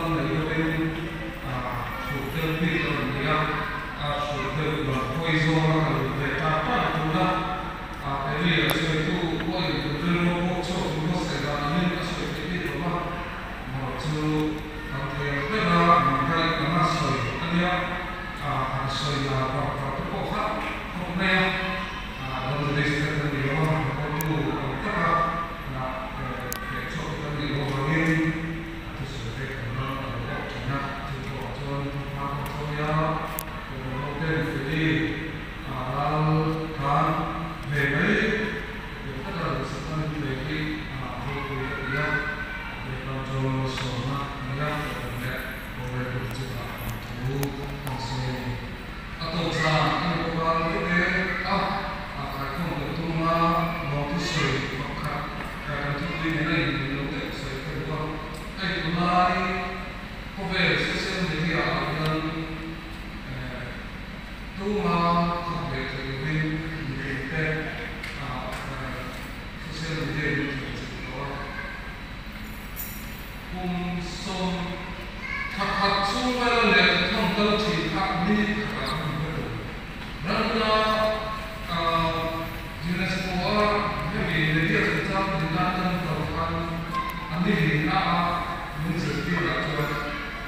mal nei deuhin hrut deuh bik a rawn ni a, a hrut deuh lam hawi zawnga kal ve ta ta tuna Eli a sawitu pawhin kan rilru pawh chhuak in buatsaih dan angin a sawi theih bik lo va, marawh chu kan thei ang bera min daih anga sawi a nia, han sawi lar par par te pawh kha khawp mai a, evangelist te kan ni lo a, rawngbawltu ang taka feh chhuak te kan nih loh avangin a thusawi te kan ram a lo awk thin a, chu pawh chuan hma kan chawi a, Rawngbawlten Feli Ral khan ve mai eng taka duhsakna min pe hi a ropui ka ti a, Lehkam chuan malsawmna a ni a, kohhran leh roreltu chungah kan thu kan sawi a ni. A tawp zan a ni bawk a, leh a, a khaikhawm kan tum a, lawmthu sawi pakhat kan thupui nena inmil lo deuh sawi ka duh a, hei tunlai khawvel social media ah hian Tuma khap leh theih lovin mipui te social media in a thlen chilh tawh a. Kum sawm thla khat chhung vela lehkha thawn kal thin kha minute khatah a hmu vek lo. Ramna UNESCO a hemi media chungchang din nan kan kal khan a ni hlihna a min zirtir ah chuan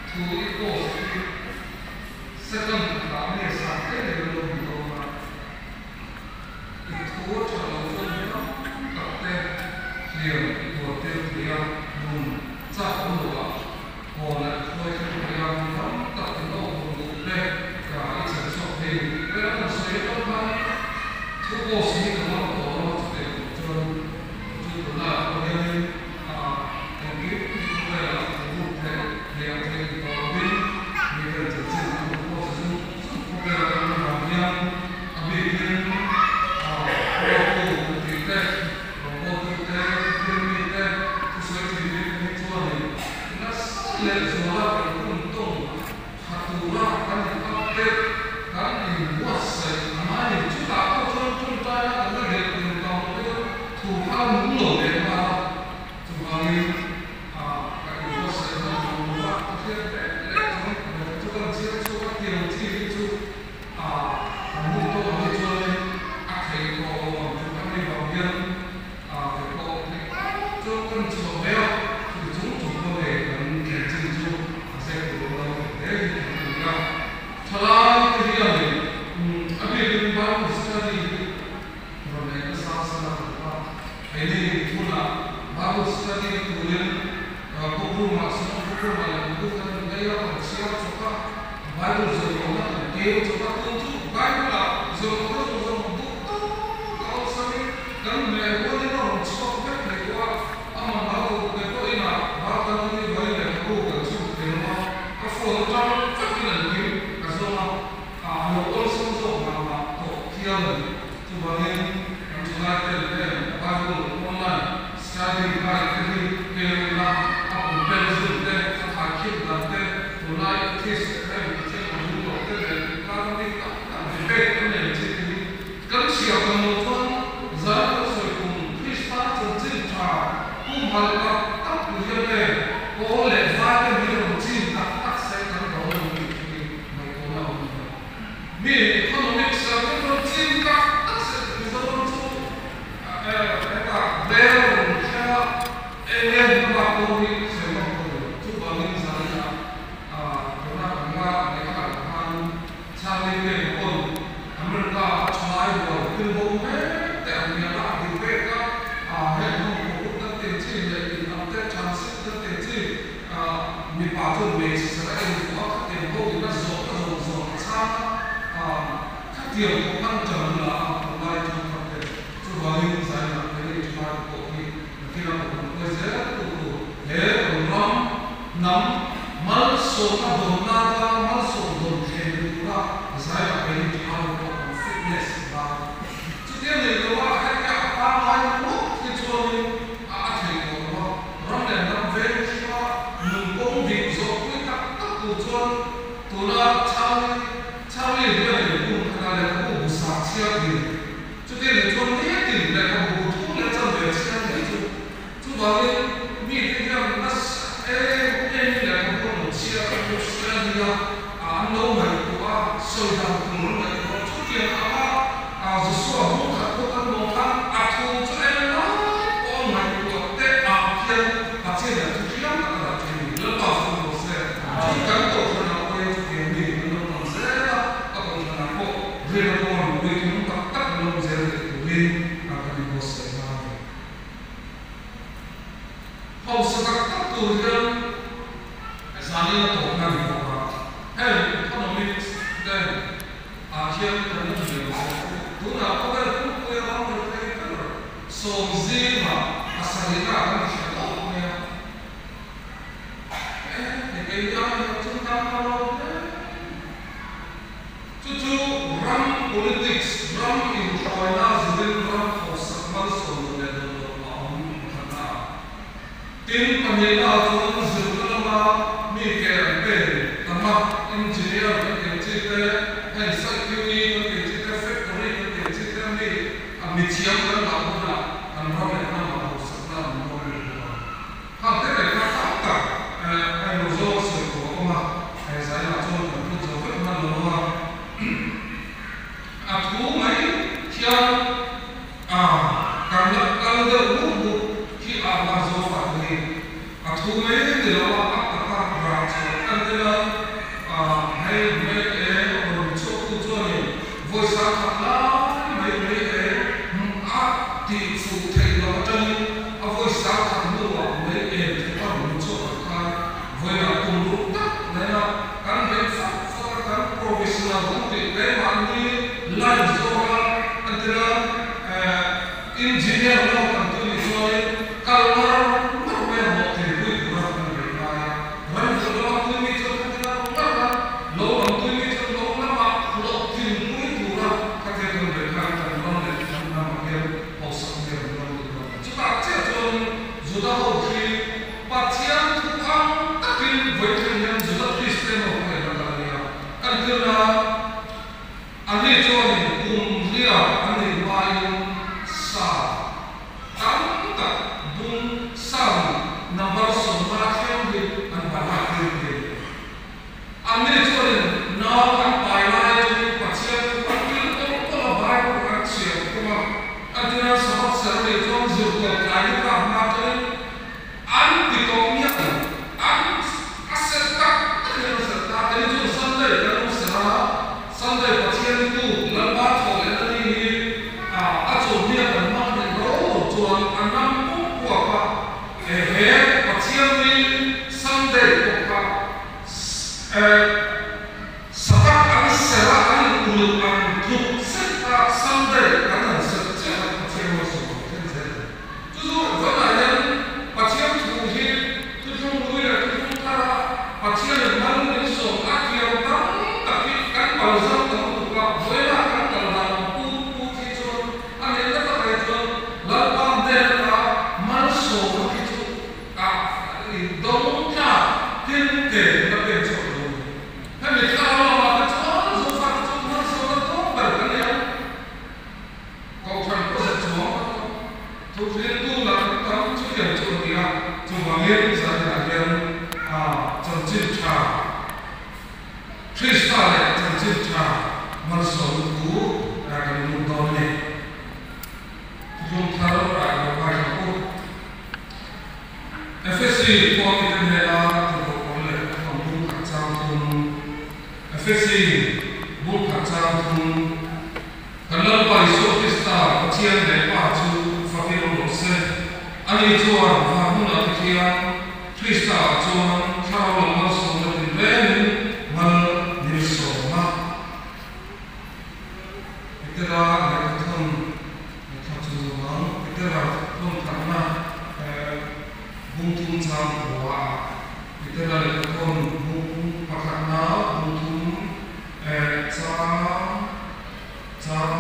thu i post hi Second khatah mi a sang hle leh lo ni dawn a, i thu a tha lo chuan mi tam tak te hliam i tuar tir thei a, nun chak awm lo ah haw leh hruai thleng thei a, mi tam tak in awk hmu duh te ka i chan chhuak thei ni tih vel a kan sawi atang khan thu post hi ka ngam tawh lo a, chutiang tur chuan chu tunah pawh hianin Engkim hi khawvelah ruk theih hliah theih ni tawh lovin miten chanchin an rawn post zung zung khawvela kan awm vang hian a bikin hruaitu kan tih te, rawngbawltu te, thilmi te, thusawi thin bik te hi chuanin nasa leh zuala kan hun tawng tha tura kan in update, kan inbuatsaih a ngai ni. Chutah pawh chuan tawngtaina kan la reh tur vang te chu thu kha a nung lo leh nghal a. Chuvangin ka inbuatsaih hman lo lo a, ka hriat vek leh chuan lehkha chu kan chhiar chhuak a, tiang chi hi chu kan hun tawh ang hi chuanin a theih tawh lo ang chu kan ni vang hian kei pawh theih tawp chuan kan chhuah ve a, chuti chung chung pawh hei kan thlen chin chu a zek tur awm lo hle hi kan ni a. Thalai te hianin a bikin Bible study hi Rawn nei nasa sela ka duh a, keini hmunah Bible study na turin book room-ah sawn book room-ah lehkhabu kan in lei a, kan chhiar chawp a, Bible zawrhawhna kan keu chawp a, tun chu Bible-ah zawrhawhna zawng zawng duh tawk a awlsamin kan hmeh rualin a rawn chhuak vek thei tawh a, amah hlau duh te pawh inah Bartholomewni vawi lehkhabu kan chhun thei lo a, ka phone atang vekin an kim ka zawng a. A lo awlsam zawk mah mah tawh thiam a ni. Chuvangin kan thalai tel ten Bible online study guide te hi keu ila, a kum pel zun te, a thaikhin dan te, tunlai atheist te kha in Pathian ang ring lo te nen inkar a mi tak tak debate an nei chi te hi kan chhiar tam lo chuan zan kan sawi kum Krista chanchin tha humhalh tak tak tu hian nge kawl leh vai te min rawn chin tak tak se kan dawn a ni tih hi Ngaihtuahna awm lo. Mi economics ah kan rawn chin tak tak se Mizoram chu hetah rel a rawn thleng a, eng nge hna bak dawn hi sawi ngam ka duh. Chuvangin zanah tuna kan la lehkha ah khan Charlie Kirk pawn America a thalai rual thil bo mek te ang hian a debate a, heng ho corrupt kan tih ang chi leh in ang te transit kan tih ang chi Mipa chuan hmeichhe sara en duh a, khatiang ho in a zawhna zawng zawng a chhang a, khatiang pawh khan ṭan la a, tunlai ṭhangthar te chuvangin zainah keini ṭhalai te pawh hi nakin a kohhran huai zel tu tur he kan ram hnam malsawmna dawn nata malsawm dawn thleng ni tura zainah keini ṭhalai te pawh kan fitness a ngai. Chutia nei lo a, hetia a pangngai ngawt hi chuanin a a thei tawh lo a. Ram leh hnam veng hringa nun kawng dik zawh pui tak tak tur chuan tuna Charlie Charlie hian in kum khatah lehkhabu bu sak chhiar thin. Chuti nih chuan nitin lehkhabu bu thum leh chanve chhiar mai chu. Chuvangin mite hian nasa em emin lehkhabu an lo Hausa tak tak tur hian zanin a tawpna ni bawk a, heng economics ten ah hian kan la hniam zawk chu tunah khawvel pumpuia ram rethei ber sawm zingah a sarihna ah kan hre tawp mai a. E, hei keini ai hian chu tam ka lo hle. Chu chu ram politics, ram inhruaina zirin ram hausak malsawm lo leh dawn lo a awm pakhatna a. Tin, pahnihna ah chuan zirna lama mi ke an pen tam a, engineer kan tih ang chi te, heng site QE kan tih ang chi te, factory kan tih ang chi te mi a mithiam kan ngah hunah kan ram leh hnamah hausakna an dawn leh bawk a. Khang te leh kha tam tak a ilo zawng sawi tur a awm a, he zaiah chuan kan phut zo vek hman lo a. A thu mai hian a kan la kal deuh hmuh hmuh khi a va zo fat a ni. A thu mai ni lo a, a taka rah chhuah kan tel a, hei mai eng a rawn chhuaktu chuanin vawisa khat lai mai mai eng a tih fuh theih loh atangin A vawi sang khat hnuah mai em thei a rawn chhuak ang khan vawiinah tum ruk tak nena kan beih fak fak a, kan professional kan tih keimahni line zawnga entirna engineer lama kan tui nih chuanin kal ngar ngar mai a hlawh thei pui tura kan beih ngai a, ram vulh lama tui mi chuan kha ti ngar ngar a, lo lam tui mi chuan lo lama hlawh thin pui tura kha thil kan beih khan kan ram leh kan hnamah hian Hausak hi an ram duh lo. Chutah chiah chuan Juda ho khi Pathian thu ang takin vawithlen hian Juda Kristian ho kha in a kal a nia. Kan tirna anni chuanin kum riat an nih hmain sa tam tak bung sam number 50 thleng hi an balak tir thei. Anni chuanin nau an pai lai atangin Pathian thu an kil tawlh tawlh a, Bible an chhiar thung a. Entirna Sabbath serh leh chuan zirtawp tlai ni tlak hma atangin an ti tawh miah lo. An a serh tak tak hian an serh ta. Kei chuan Sunday kan lo serh a, Sunday Pathian ni tu Lalpa thawh leh na ni hi a chawlhnia kan hmang theih ro ro chuan a nam pum puak a. He Pathian ni Sunday pawh kha Sabbath an serh a, an uluk ang tluk zet a Sunday kan han serh chiah a, Pathian malsawm ang thleng zel ang. Chu chu vawiinah hian Pathian thu hi thuthlung hlui leh thuthlung thar a Pathianin mal min sawm a thiam tam tak hi kan palzam ta lutuk a, vawiinah kan kal dan ang put put hi chuan A nihna takah hi chuan Lalpa hnen ata malsawmna khi chu a indawng tlak tin ke la pek chhuak lo a ni. Hemi thlarau lamah te chuan Zofate chu malsawmna dawng ber kan ni ang. Kohhran pawh zet chuang kan awm. Thuhriltu lah kan tam chutiang chu a ni a, chuvangin zaninah hian chanchin tha Krista leh chanchin tha malsawmna thu kan lut dawn a ni. Thuthlung thar ah lo ngaithla u. Efesi khua mite hnena thawhawh pawl leh thawm bung khat chang thum. Efesi bung khat chang thum. Kan Lalpa Isua Krista Pathian leh Pa chu fakin awm rawh se. Ani chuan van hmunah te khian Krista ah chuan thlarau lam malsawmna tinrengin mal min sawm a. Petera lehkha thawn lehkha chu zawng Petera thawn thatna bung thum chang kua ah Petera lehkha thawn bung pakhatna bung thum Chang chang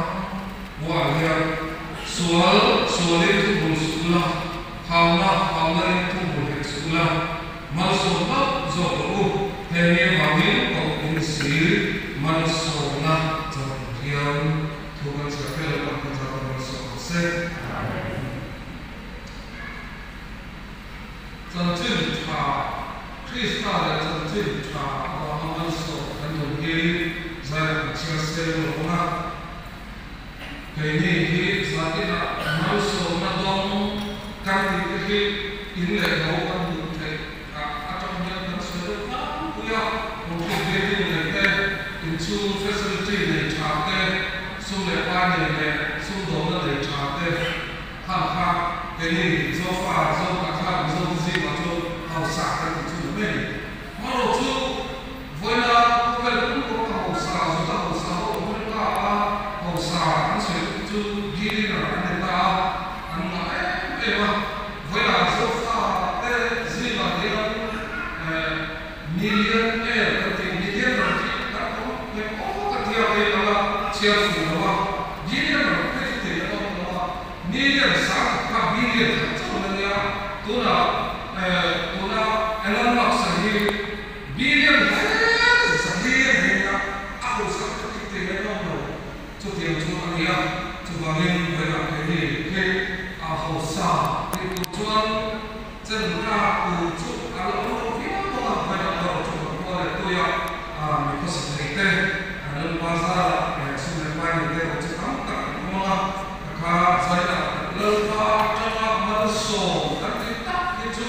buah hian sual sualin thu bul suh ula, hauna haunain thu bul hek suh ula, malsawmna zawk rawh u, he mi avangin koh in si malsawmna chang tur hian thu kan chhiar tel lo ang kha zat a malsawm rawh se. Chanchin tha, Krista leh chanchin tha avanga malsawm kan dawn hi zaia kan chhiar seng lo ang a. Keini hi zatinah malsawmna dawng kan tih te hi in leh lo kan hmuh theih ah atang hian kan sawi deuh tlangpui a, concrete building nei te, inchhung facility nei tha te, sum leh pai nei leh sumdawnna nei tha te, Khang kha keini Zofa, Zohnahthlak Mizo te zingah. Tunah tuna Elon Musk-a hi billion hle zahlir thei nia, a hausak ka ti thei mai awm lo. Chutiang chu a ni a, chuvangin vawiinah keini hi a hausa tih tur chuan chen tlak tur chu a la awm lo viau bawk a, vawiinah erawh chu kan khua leh tuia mi khawsa thei te, Lalpa zara sum leh pai nei te erawh chu tam tak kan awm ang a, ka kha zainah Lalpa atanga malsawm kan tih tak hi chu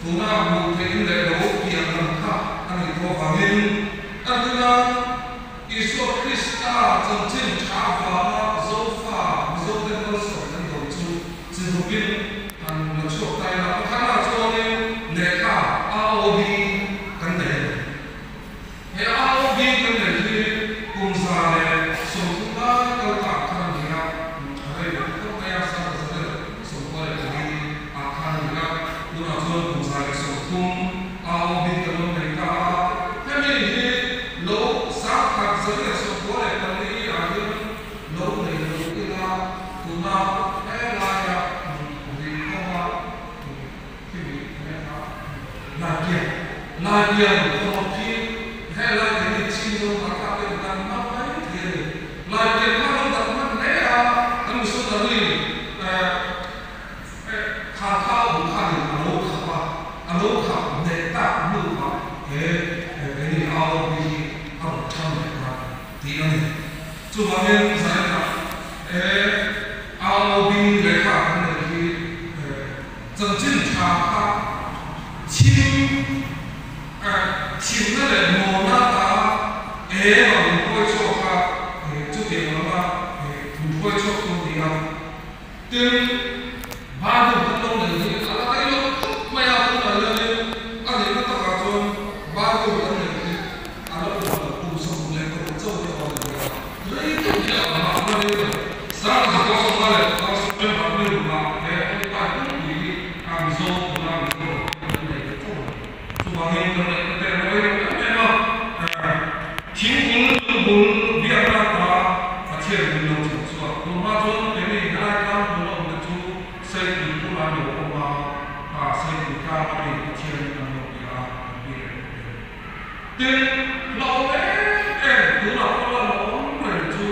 tuna hmuh theih leh lo pian lam kha a nih tawh avangin kan tuna Isua Krista chanchin tha avanga Zofa Mizote malsawm kan dawn chu chi rupin han la chhuak ta ila, pakhatah chuanin lehkha ROB kan nei a ni. He ROB kan neih hi kum 130 lai kal ta ah khan a ni a, a rei ve khawp mai a, 1994 ah khan a ni a, tunah chuan kum 130 ROB kan lo nei ta a, hemi hi lo 1994 ah hian lo nei lo ila tuna helaia rihkawma Khimi enge kha Laipian Laipian khaw khi helai keini chin zawng kha kha te dan hman mai thei a ni. Laipian kha lo dan hman hle a, kan missionary eh eh kha kha awm khanin a lo khap a, a lo khap hneh tak hnu ah he keini ROB hi a rawn thang leh ta tih a ni. Chuvangin zainah eh ROB lehkha kan neih hi eh Chanchin tha kha thim thimna leh mawna ta eng a min hruai chhuak a, chutiang lama min hruai chhuak tu ni a. Tin, Bible kan lo nei hi a la rei lo khawp mai a, tunah hianin a nihna takah chuan Bible kan neih hi a la upa lo, kum 26 chauh hi a awm a ni a, rei deuh hi a awm a, a la rei lo. 1955 September ni rukah he Tawngtai pumpuii hi a Mizo tuna Mizo ram hi kan nei ta chauh a ni. Chuvangin kan ngaihna te an rei lo em em a, thingkul lungbul biakna ta Pathian min lo chhan chhuak. Tunhma chuan keini helai tlangpui la awmte chu Seipui bulah an lo awm a, kha Seipui tlang a mi Pathian an lo bia a, kan pi leh pu te. Tin, hlauhawm em em tunah pawh la hlauhawm reng chu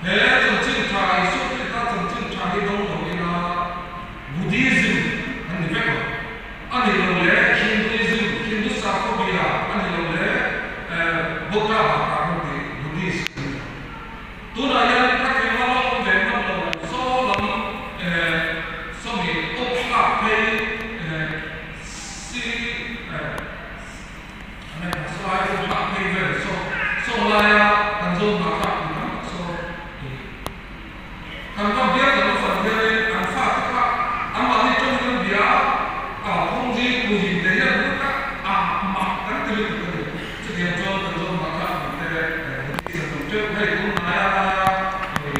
He chanchin tha, Isua Krista chanchin tha hi dawng lo ila Buddhism an ni vek ang. A nih loh leh Hinduism, Hindu sakhaw bia a nih loh leh Buddha bak ah kan tih Buddhist an ni ang. Tunah hian ka thei hma la awm ve hman lo saw lam sawmi awp thlak phei si Saw lai chu thlak phei vel saw saw laia kan zawn hna thlak tih tam tak saw i kan va biak kan va fan hianin an fate kha anmahni tawngin an bia a, phawngzi kuhim te hian an kha a mah kan ti lutuk a ni. Chutiang chuan kan zawn hna thlak tih te Buddhist an awm teuh hei tun hnaia laia i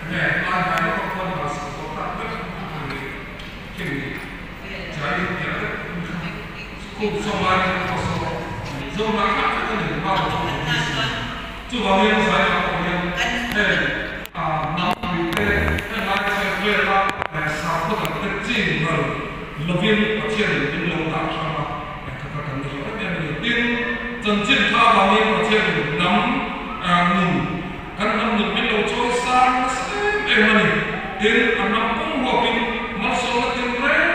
nge lai hnai lawk ah khuan hna sak tawh tak vek a ni khi ni chai piah vek Kum sawmlai chu ka saw zawmlai thlak vek a ni hma chu ka ni si. Chuvangin zaiah pawh hian heng hnam puite heng lai chhek vela sakhaw dangte ching ral lovin Pathianin min lo dah hrang a, kha kha kan ni hlauh em em a ni. Tin, chanchin tha avangin Pathianin hnam nun, kan hnam nun min lo chawi sang nasa em em a ni. Tin, a hnam pum huapin malsawmna tinreng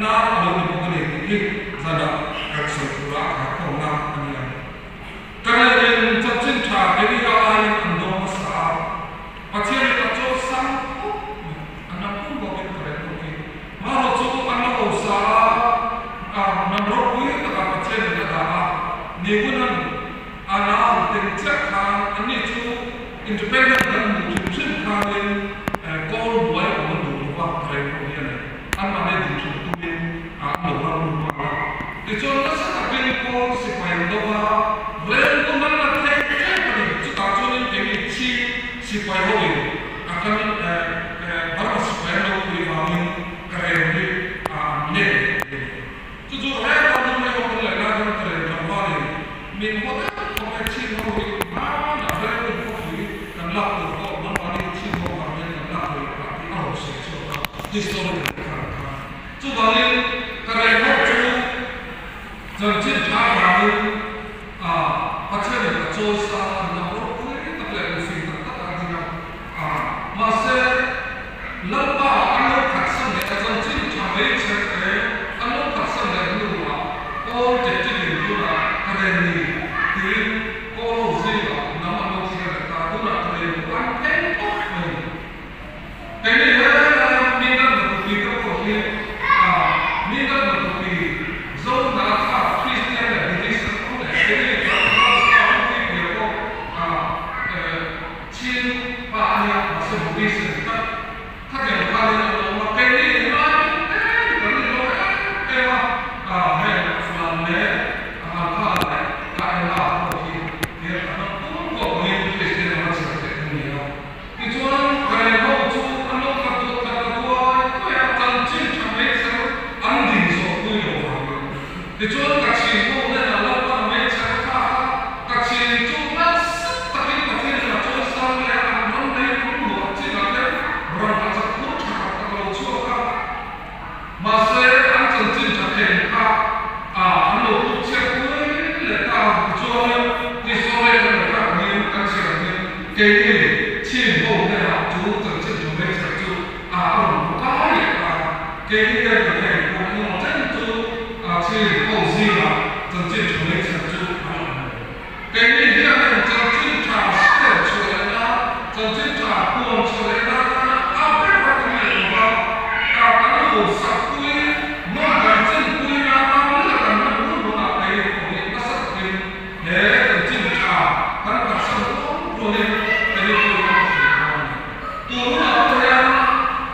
na a lo ni bawk a ni tih hi zanah kan sawi tura a khawmna a ni ang. Karelin chanchin tha Elia aiin an dawng hmasa a, Pathianin a chawi sang khawp mai. A hnam pum huapin ka reng bawk hi. Marawh chu an lo hausa a, a hnam ropui takah Pathianin a dah a, ni hunan A nau ten chiah khan anni chu independent kan hmuh hrim hrim khanin kawl buai awm an duh lova ka reng pawh hi a ni. Anmahni duh hrim tumin an lo ram ru nghal a. Tichuan nasa takin kawl sipai an do va, rel hun an la thei tep a ni. Chutah chuanin keini chhing sipai hoin a kan Burma sipai an lo pui vangin ka rel hi an let leh thei a ni. Chu chu he pa nu mai ho kan leh lai hian ka rel tlangvalin min haw deuh khawp e chhin ho hi hmanah rel hun khawpui kan lak tur pawh nangmahni chhin ho vang hian kan lak thei lo kha tih a rawn sawi chhuak a, history kan khan khan. Chuvangin. hi Mindat Matupi Zohnahthlak Kristian leh Buddhist an awm leh keini kan ramsa pui piah pawh Chin pa a nia mahse Buddhist a ni tlat. Khatiang khanin an awm a, keini helai em kan ni lo em em a, heng Flan leh Halkha leh Kaela pawh hi hian a hnam pum pawh angin Kristian anga chhiar theih an ni a. Tichuan Karen ho chu an lo tla duah tla ta duai duai a, chanchin tha meichher an din zawh pui lo vangin. Tichuan Kachin ho hnenah Lalpan meichher a thlak a, Kachin chu nasa takin Pathianin a chawi sang leh a, an ram lei lung luah chinah te ram a chak phur tha tak tak lo chhuak a. Mahse, an chanchin tha theng kha a an lo tluk chhiat pui leh ta a. Tichuanin Israel kan la tlak angin kan chhiar angin keini Chin ho hnenah chu chanchin tha meichher chu a a rawn hmu kai leh ta a. Keini hian kan hei kum engemaw chen chu Chin ho zingah chanchin tha meichher chu a la awm lo. Keini hian heng chanchin tha share chhuah leh nan, chanchin tha puan chhuah leh nan atana a ber a kan ngaih lo va, a kan hausak pui, nawm kan chinpui nana mila kan hman hun hunah keini pawh hi nasa takin he chanchin tha kan phatsan rual rualin keini pawhin kan hrilh dawn a ni. Tun hunah pawh hian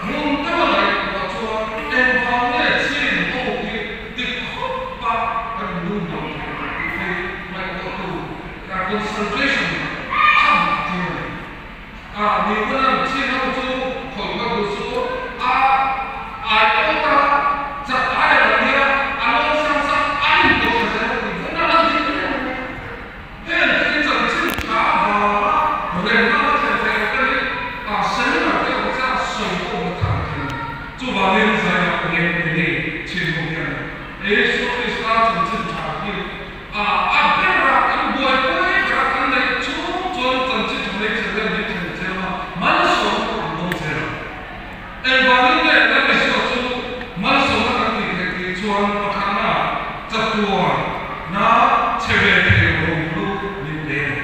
hmun deuha ngaihtuah chuan engvang nge chin ho hi Dik khawp a kan nu hmang thei lo tih phei ngaihtuahtu concentration tham a tir a ni. A ni huna chin ho chu khawih ka duh chu a ai awt a, chak ai a lo nia, a lawn sang sang a inpawh tha zel a tih vun a la dik reng a ni. Heng te hi chanchin tha avanga remna la thlen theih loh te hi a seminar te awm se a sawi pawh na tham thei a ni. Chuvangin Zaia pawhin keini chhin ho hian Isua Krista chanchin tha hi a a ber a, kan buaipui ber a, kan neih chhung chuan chanchin tha mai zel hian min thlen zel a, malsawmna pawh kan dawng zel a. Engvangin nge Lal Isua chu malsawmna kan tih theih tih chuan pakhatna chatuan na chhe ve thei lo ro hlu min pe a ni.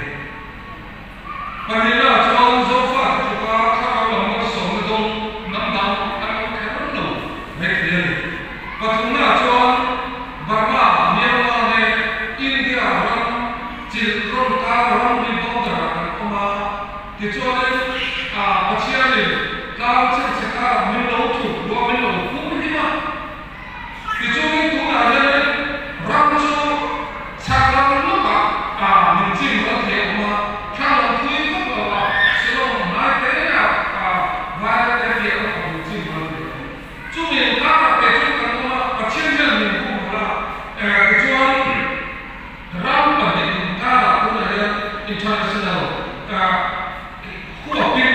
Pahnihna chuan Zofate tluka thlarau lam malsawmna dawng hnam dang an awm kher lo mai thei a ni. Pathumna chuan Burma, Myanmar leh India ram chilh rawn kar ramri border ah kan awm a. Tichuanin, Pathianin tlang chhengchhe karah min lo thup ruah min lo hum him a. Tichuanin tunah hianin ram chu chhak lam lawkah min chim ral thei a awm a, thlang lam thui vak lo a, Shillong hnai te ah Vairel te fiah lawkah min chim ral thei a awm. Chumi inkarah te chuan kan awm a, Pathian hian min hum hal a, tichuan, Ram pahnih inkarah tunah hian international huapin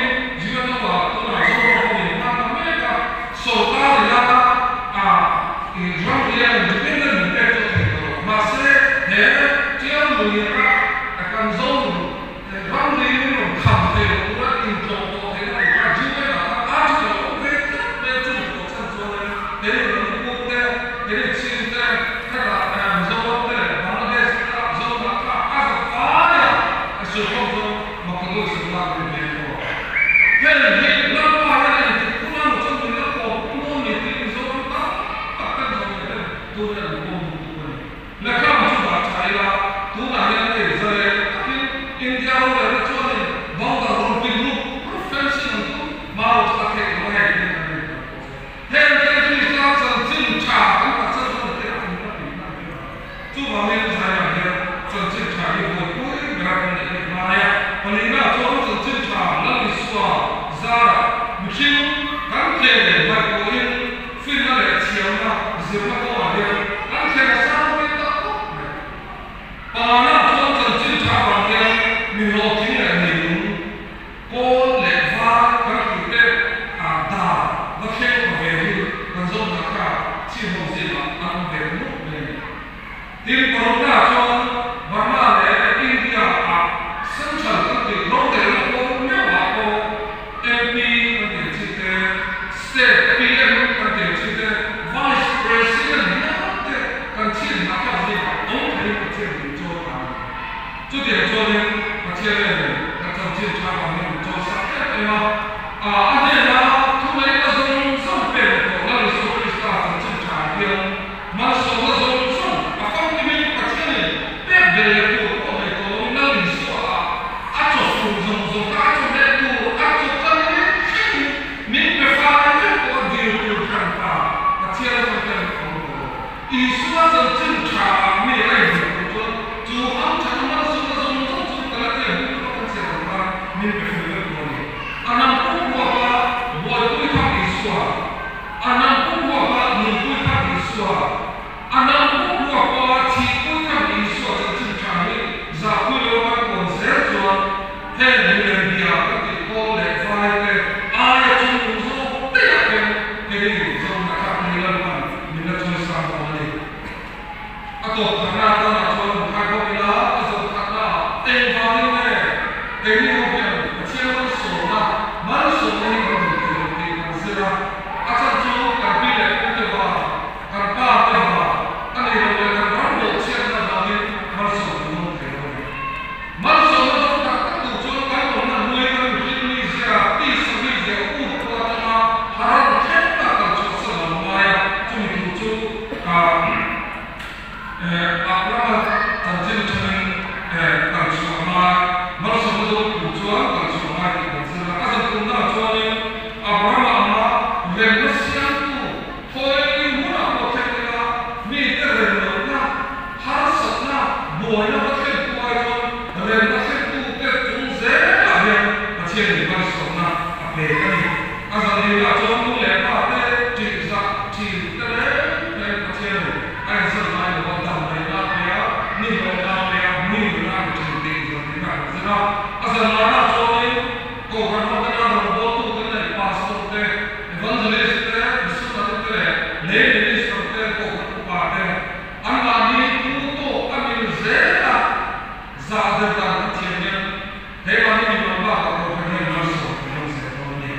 UNO ah tunah Zoram pawhin hma ta mek a, sorkar ila ram hian independent min pek chu a thei tawh lo. Mahse he Tiang lui a kan Zoram ram lui min rawn kham thei lo tura intlawh tawh theihna tur kha UN ah khan article a awm ve tlat mai a, chumi tawh chhan chuanin he ni Manipur te, he ni Chin te, Hetah Mizoram te leh Bangladesh te ah Zoram kha a za fai a, a sawikhawm chuan Makadoi Sawmlak rin ve pawh. Heng hi Lalpa hian engtik hun a maw chuan min la khawm pum dawn ni tih Mizoram tam tak ten zawng leh ten tun hian an pawm duh tuk a ni. Lehkha chu dah tha ila, tunah hian hei zalen takin India rorelna chuanin boundar rawn pin rup rup fencing an tum hma lo chu a theih lo a hei tin kan rin tak pawh chu. Heng te Krista chanchin tha kan phatsan chuan a theih a min la tihna a tir a. Chuvangin Zaiah hian chanchin tha hi buaipui bera kan neih hi a ngai a. Palina chuan chanchin tha Lal Isua zarah mihring kan tle leh hmaih pawhin finna leh thiamna zirna kawngah hian kan thleng a sang pui tak khawp mai. Pangana chuan chanchin tha avang hian mi hlawhtling leh neinung Kawl leh var kan tih te ah dar va thleng pha ve hi kan zawm hna kha chim ho zingah an awm ve ta nuk mai a ni. Tin, parukna chuan Burma leh India ah Central kan tih rorelna pawl meuh ah pawh MP kan tih ang chi te, State PM kan tih ang chi te, Vice President hial te kan chim hna kha zingah awm theiin Pathian min chawi ta a ni. Chutiang chuanin Pathian hianin kan chanchin tha vangin min chawi sak em em a, a hnena thuneihna zawng zawng pek ni tawh Lal Isua Krista. Isua chanchin tha ah mi a inhmuh tur chuan chu hamthatna malsawmna zawng zawng chu Galatia bung lama kan chhiar ang khan min pe fel vek tur a ni. A hnam pum huapa buaipui thak Isua, a hnam pum huapa nunpui thak Isua, a hnam pum huapa thihpui thak Isua chanchin tha hi zahpui lo kan puan zel chuan heng milem bia kan tih kawl leh vai te aia chungnung zawk daih ah khen keini zawng a thlak ni Lalpan min la chawi sang dawn a ni. A tawp khatna atana chuan an khai bawk ila, a zawh khatna ah engvangin nge keini ho hian Pathian malsawmna, malsawmna hi kan duh thei lo tih kan zir a, a chhan chu kan pi leh pu te vang, kan pa te vang, a nih loh leh kan ram bawhchhiatna vangin malsawm kan dawng thei lo a ni. Malsawmna dawng tak tak tur chuan kan awmna hnuai kan mihring mizia, tisa mizia ut pawh atanga haran thleng tak kan chhuahsan lo ngai a, chumi tur chu Abrahama chanchin thanin kal chhuah ngai, malsawmna dawng tur chuan kal chhuah ngai tih kan zir a. A zantumnaah chuanin Abrahama anga remna siamtu Khawi hmunah pawh thleng ila, mite rem lohna, harsatna, buaina va thlentu ai chuan remna thlentute chung zelah hian Pathianin malsawmna a pek a ni. A zanlirah chuan nu leh pa te ṭihzah ṭhin te reng reng Pathianin a inzat ngai lo a, dam daihna a pe a, ni hlawhna a pe a, mi nuna a pe ṭhin tih zanlirah kan zir a. A zanlaiah chuanin Kohhran hotena rawngbawltu kan neih Pastor te, Evangelist te, Missionary te leh Lay Minister te, Kohhran upa te, anmahni pu tawk a mil zel a, zah der dan kan thiam hian he mahni mimal bakah Kohhran hian malsawm kan lo zel dawn a ni.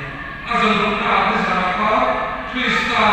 A zanruknaah nizanah kha Krista.